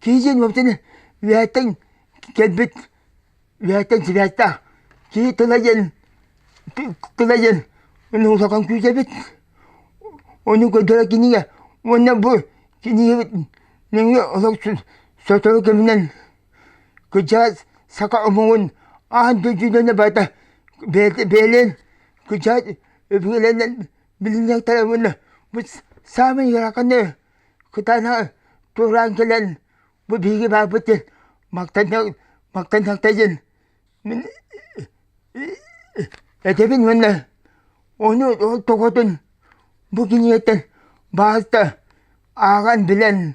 Киһи диэн уоптан үөһэттэн кэлбит, үөһэттэн сибээстээх. Киһи тыла диэн тыла диэн ону улахан күүс эбит. Ону көрдөрөр кинигэ уонна бу кинигэбит нөҥүө олох сотору кэминэн кырдьаҕас саха омугун аан дойдунан барыта бэйэлээн кырдьаҕас өбүгэлэринэн билиниэхтэрэ уонна бу саамай ыараханы кытаанах туораан кэлэн бу биһиги баарбыт диэн махтаныахта диэн мин этэбин уонна ону ол тоҕотун бу кинигэттэн баҕаста ааҕан билэн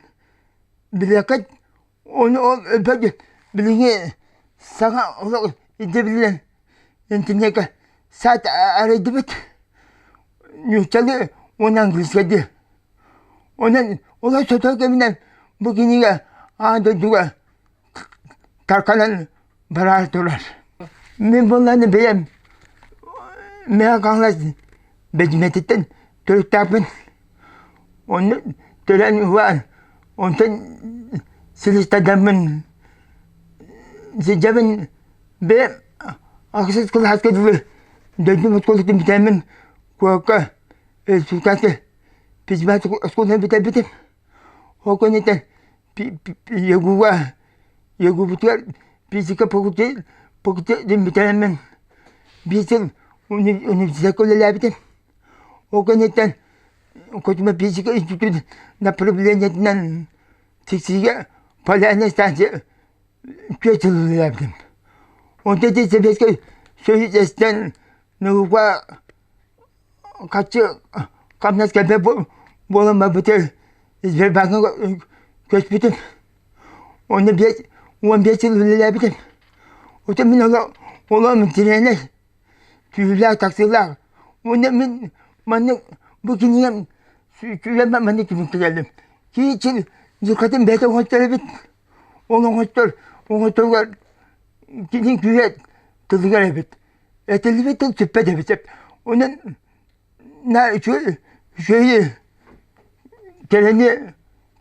билиэххит ону ол өлбөт билиҥҥи саҥа олох ирдэбилинэн интернеккэ сайт арыйдыбыт нууччалыы уонна английскайдыы. Онон олох сотору кэминэн бу кинигэ аан дойдуга тарканан бараары турар. Мин буоллаҕына бэйэм Мэҥэ Хаҥалас Бэдьимэтиттэн төрүттээхпин. Онно төрөөн уһаан онтон силистэрдэммин сылдьабын бэйэм ахсыс кылааска дылы дойдум оскуолатын бүтэммин куоракка республиканскай физмат оскуоланы бүтэрбитим. Ол кэнниттэн ЯГУ-га ЯГУ-бутугар физика факультетын бүтэрэммин биир сыл университекка үлэлээбитим. Ол кэнниттэн Кутума физика институтун направлениетынан Тиксиигэ полярнай станция түөрт сыл үлэлээбитим. Онтон ити Советскай Союз эстэн наука Хаччы хамнас кэлбэт буолан барбытыгар Сбербанка көспүтүм. Онно 15 сыл үлэлээбитим. Оттон мин олоҕум интириэһинэй, күүһүлээх, тахсыылаах. Уонна мин маннык бу кинигэм сүүрэммэр маннык түмүккэ кэллим. Киһи чин дьылҕатын бэйэтэ оҥостор эбит. Ол оҥостор оҥосторугар кини күүһэ тылыгар эбит. Этиллибит тыл сүппэт эбит. Онон на үчүгэй үчүгэйи кэрэни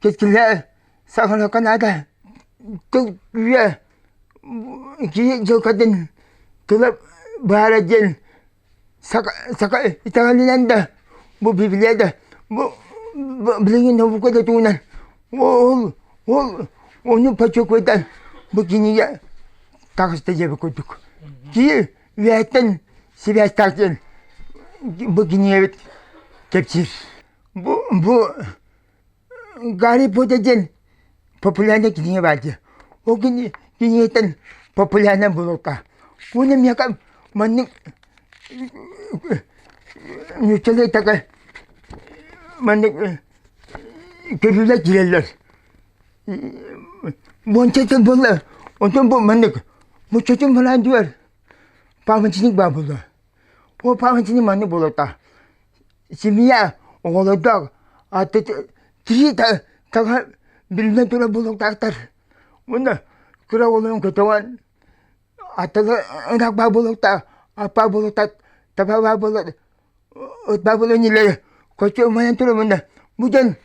кэскиллээ саҕалыахха наада. Тыл үйэ киһи дьылҕатын тыла баара диэн саха саха итэҕэлинэн да бу Библия да бу билигин наука да туһунан ол ол ону почекуйдан бу кинигэ таҕыста диэбит курдук. Киһи үөһэттэн сибээстээх диэн бу кинигэбит кэпсиир. Бу бу Гарри Поттер диэн популярнай кинигэ баар дии. Ол кинигэттэн популярнай буолуохтаах. Уонна миэхэ маннык нууччалыы такай маннык көрүүлэр киирэллэр. Уонча сыл буолла, онтон бу маннык муччутун бараан түһэр памятник баар буолла. Ол памятник маннык буолуохтаах. Семья оҕолордоох тирии таҥаһа биллэн турар буолуохтаахтар. Уонна кыра оҕолорун көтөҕөн аттыгар ынах баар буолуохтаах, аппа буолуохтаах, таба баар буолар Ыт буолан иннилэрэ көччө умайан турар уонна бу дьон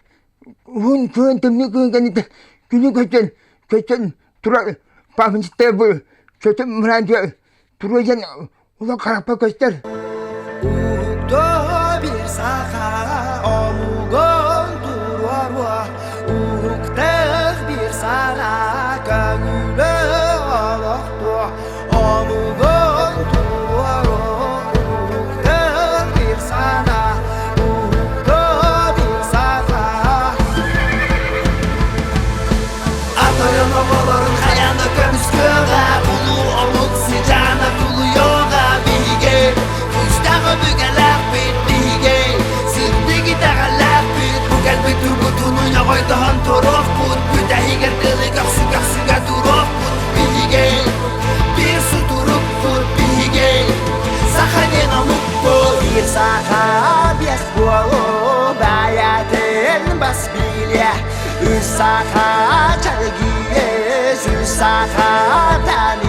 уһун кыһын тымныы кыһын кэнниттэн күнү көччөн көччөн турар памятниктар бу чөтө мыраан туруо диэн улахан харахпар көстөр. Уһуктоо бир саха омугун туруоруо, уһуктах бир сана көҥүлү олохтуо, омугун туруоруо, уһуктах бир сана, уһуктоо бир саха. Атойон оҕолорун хайаан да көмүскүөҕэ, улуу омук сыдьаана тулуйуоҕа биһиги күүстээх өбүгэлээхпит биһиги сырдык итэҕэллээхпит бу кэлбит тургутууну ньоҕойдоһон туруохпут бүтэһигэр тылы көхсү көхсүгэ туруохпут биһиги биир сутурукпут биһиги саха диэн омукпут биир саха биэс буолу бэйэтин бас билиэ үс саха чэлгиэ үс саха тани.